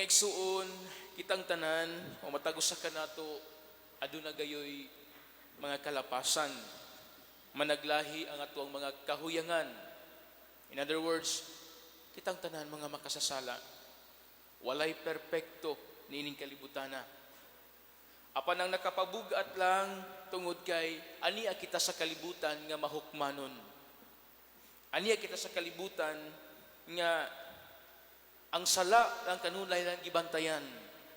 Mga igsuon, kitang tanan o matag usa kanato aduna gayoy mga kalapasan. Managlahi ang atuang mga kahuyangan. In other words, kitang tanan mga makasasala. Walay perpekto niining kalibutana. Apan ang nakapabugat lang tungod kay ania kita sa kalibutan nga mahukmanon. Ania kita sa kalibutan nga ang sala ang kanunay lang gibantayan.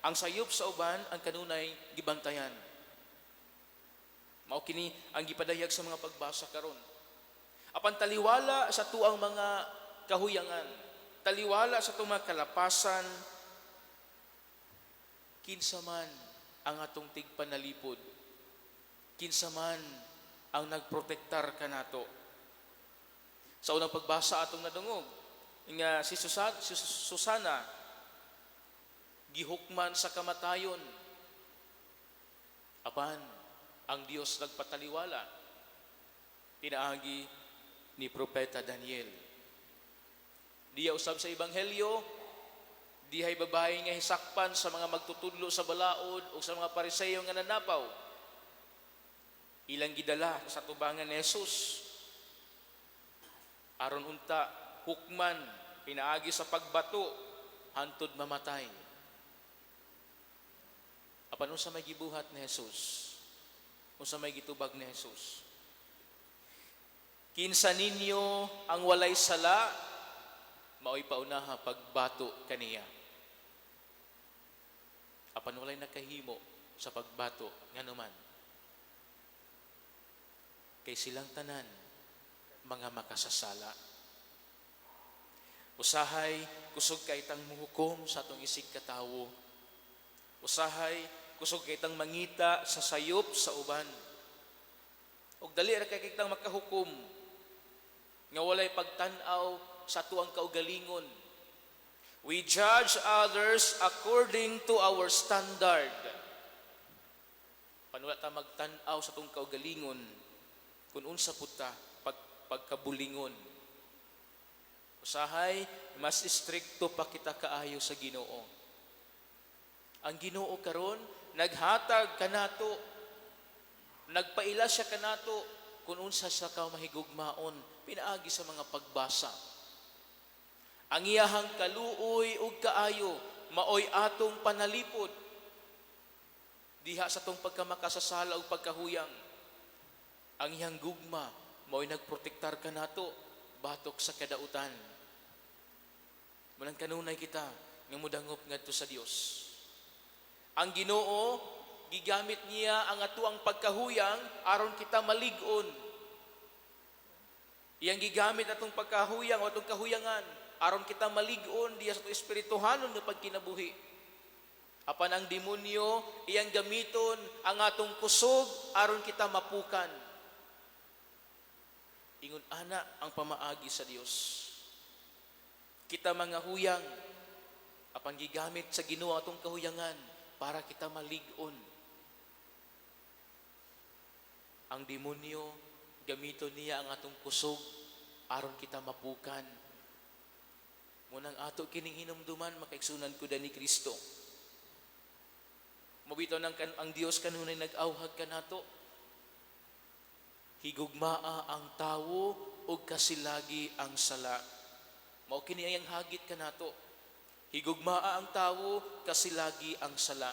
Ang sayop sa uban ang kanunay gibantayan. Mao kini ang gipadayag sa mga pagbasa karon. Apan taliwala sa tuang mga kahuyangan, taliwala sa atong mga kalapasan, kinsa man ang atong tigpanalipod, kinsa man ang nagprotektar kanato. Sa unang pagbasa atong nadungog nga si Susana gihukman sa kamatayon. Apan ang Dios nagpataliwala pinaagi ni Propeta Daniel. Diya usab sa Ebanghelyo, dihay babae nga hisakpan sa mga magtutudlo sa balaod o sa mga Pariseyo nga nanapaw. Ilang gidala sa tubangan ni Jesus. Aron unta hukman pinaagi sa pagbato hantod mamatay. Apan unsa may gibuhat ni Jesus? Unsa may gitubag ni Jesus? "Kinsa ninyo ang walay sala, mao'y paunaha pagbato kaniya." Apan walay nakahimo sa pagbato, nganuman kay silang tanan mga makasasala. Usahay kusog kay tang muhukom sa atong isig katawo. Usahay kusog kay tang mangita sa sayop sa uban. Ug dali ra kay kitang makahukom nga walay pagtan-aw sa atuang kaugalingon. We judge others according to our standard. Apan wala ta magtan-aw sa atong kaugalingon kung unsa pud ta pagkabulingon. Usahay, mas istrikto pa kita kaayo sa Ginoo. Ang Ginoo karon naghatag kanato, nagpaila siya kanato kung unsa siya ka mahigugmaon pinaagi sa mga pagbasa. Ang iyahang kaluoy ug kaayo maoy atong panalipod diha sa atong pagkamakasasala ug pagkahuyang. Ang iyang gugma maoy nagprotektar kanato batok sa kadautan. Munang kanunay kita nga mudangop ngadto sa Dios. Ang Ginoo gigamit niya ang atuang pagkahuyang aron kita malig-on. Iyang gigamit atong pagkahuyang o atong kahuyangan aron kita malig-on diya sa atong espirituhanon nga pagkinabuhi. Apan ang demonyo, iyang gamiton ang atong kusog aron kita mapukan. Ingon ana ang pamaagi sa Dios. Kita mga huyang, apan gigamit sa Ginoo atong kahuyangan para kita malig-on. Ang demonyo, gamiton niya ang atong kusog aron kita mapukan. Munang ato kining hinumduman, makaigsunan ko ni Kristo. Mao bitaw nang ang Dios kanunay nag-awhag kanato. Higugmaa ang tawo ug kasilagi ang sala. Mao kini ang hagit kanato. Higugmaa ang tawo, kasilagi ang sala.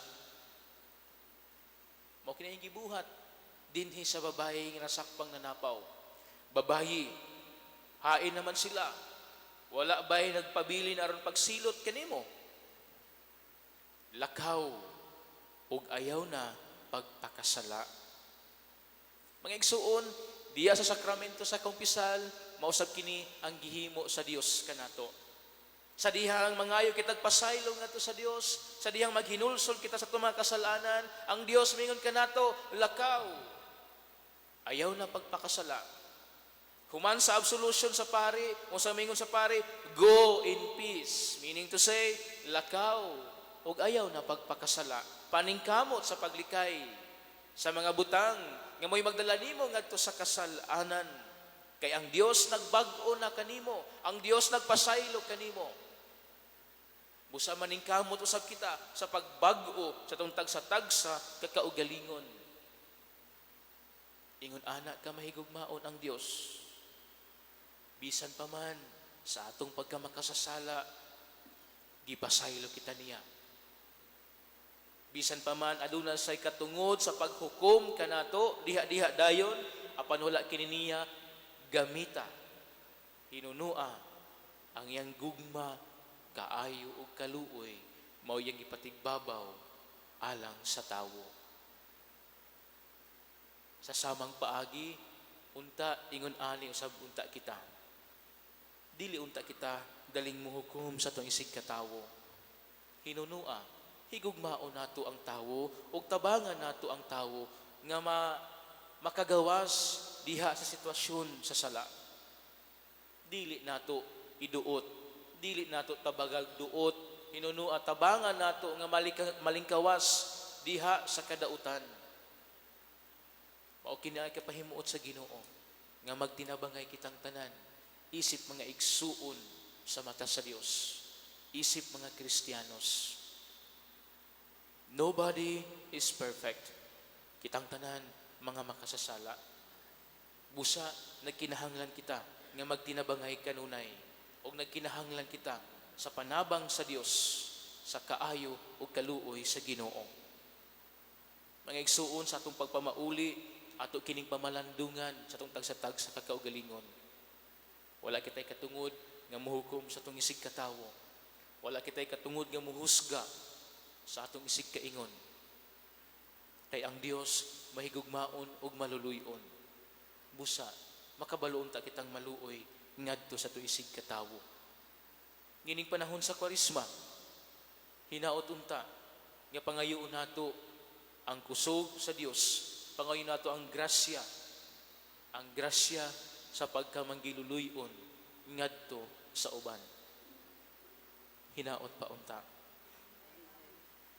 Mao kini ang gibuhat dinhi sa babae nga nasakpang nanapaw. "Babayi, hain naman sila? Wala ba'y nagpabilin aron pagsilot kanimo? Lakaw ug ayaw na pagpakasala." Mga igsuon, diya sa sakramento sa kumpisal, mausab kini ang gihimo sa Dios kanato. Sa dihang mangayo kitag pasaylo ngadto sa Dios, sa dihang maghinulsol kita sa atong mga kasalanan, ang Dios mingon kanato, "Lakaw. Ayaw na pagpakasala." Human sa absolution sa pari, kung sa mingon sa pari, "Go in peace." Meaning to say, lakaw ug ayaw na pagpakasala. Paningkamot sa paglikay sa mga butang nga mo'y magdala nimo ngadto sa kasalanan. Kay ang Dios nagbag-o na kanimo, ang Dios nagpasaylo kanimo. Busa maningkamot usab kita sa pagbag-o sa atong tagsa-tagsa kakaugalingon. Ingon ana ka mahigugmaon ang Dios. Bisan pa man sa atong pagkamakasasala, gipasaylo kita niya. Bisan pa man aduna say katungod sa paghukom kanato diha-diha dayon, apan wala kini niya gamita. Hinunua ang iyang gugma, kaayo ug kaluoy mao iyang gipatigbabaw alang sa tawo. Sa samang paagi, unta ingon ani usab unta kita. Dili unta kita daling muhukom sa atong isig katawo. Hinunua, higugmaon nato ang tawo ug tabangan nato ang tawo nga makagawas diha sa sitwasyon sa sala. Dili nato iduot, dili nato tabagag duot, hinunua tabangan nato nga malingkawas diha sa kadautan. Mao kini ay kapahimuot sa Ginoo nga magtinabangay kitang tanan isip mga igsuon sa mata sa Dios, isip mga Kristiyanos. Nobody is perfect. Kitang tanan mga makasasala. Busa nagkinahanglan kita nga magtinabangay kanunay o nagkinahanglan kita sa panabang sa Dios, sa kaayo ug kaluoy sa Ginoo. Mga igsuon, sa atong pagpamauli, ato kining pamalandungan sa atong tagsa-tagsa kakaugalingon. Wala kita'y katungod nga muhukom sa atong isig katawo. Wala kita'y katungod nga muhusga sa atong isig kaingon. Kay ang Dios mahigugmaon ug maluluyon. Busa makabalo unta kitang maluoy ngadto sa atong isig katawo. Niining panahon sa Kwaresma, hinaot unta nga pangayoon nato ang kusog sa Dios, pangayoon nato ang grasya sa pagkamanggiluluyon ngadto sa uban. Hinaot pa unta.